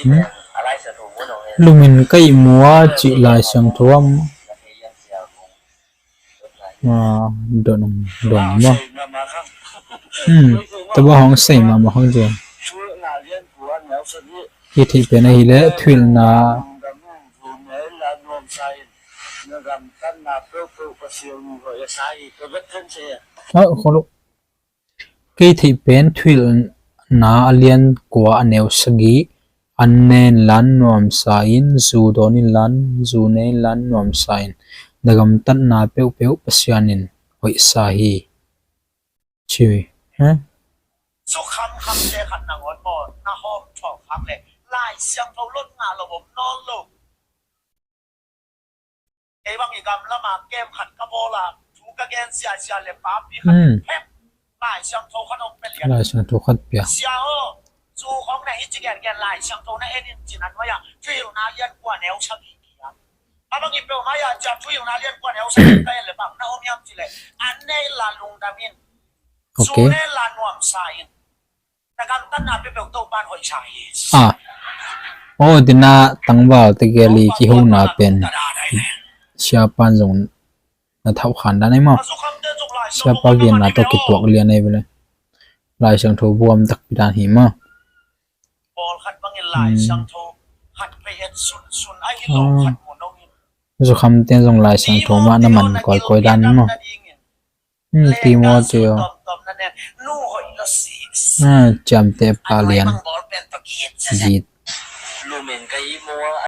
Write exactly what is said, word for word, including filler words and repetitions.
Hmm? Lumin ka ihmu a cih Lai Siangtho am? Ah, dong, dong maw? Hmm, tua bang hong sei mahmah khang ci. Hih theih pen ahih leh thuhilhna. Ah, kholo. Kei theih pen thuhilhna a lian kua a neu sagih, an ne inla nuamsa in, zu dawn inla, zu ne inla nuamsa in, na gamtatna peuhpeuh Pasian in hoihsa hi. Ci hi. Heh? Zu khamkhamte khat nangawn maw, na hawm thawh khak leh Lai Siangtho lot ngah lo om nawn lo. Kei bang i gam lama kem khat ka bawl a, thu ka gen ziahziah le papi khat, hmm, phep, Lai Siangtho khat hong pia lian. Lai Siangtho khat pia. Sia aw, zu khawng na hi ci gengen Lai Siangtho na en in ci-in an hoih a, thuhilhna lian kua neu sagih kiam. A bang i peuhmah a, cia thuhilhna lian kua neu sagih ka en le bang na om hiam cih leh, an ne inla lungdam in. Ok. Zu ne inla nuamsa in. Ah. Oh, tina tangval tegel i kihona pen siapa in zong na thauh khan dan ahi maw? Siapa genna tawh kituak lian ahi ve le. Lai Siangtho buam takpi dan hi maw? Hmm. Zu khamte in zong Lai Siangtho mah na man kawikawi dan hi maw? Hmm, Timothy aw. Ah, ciamteh pa lian. Zit.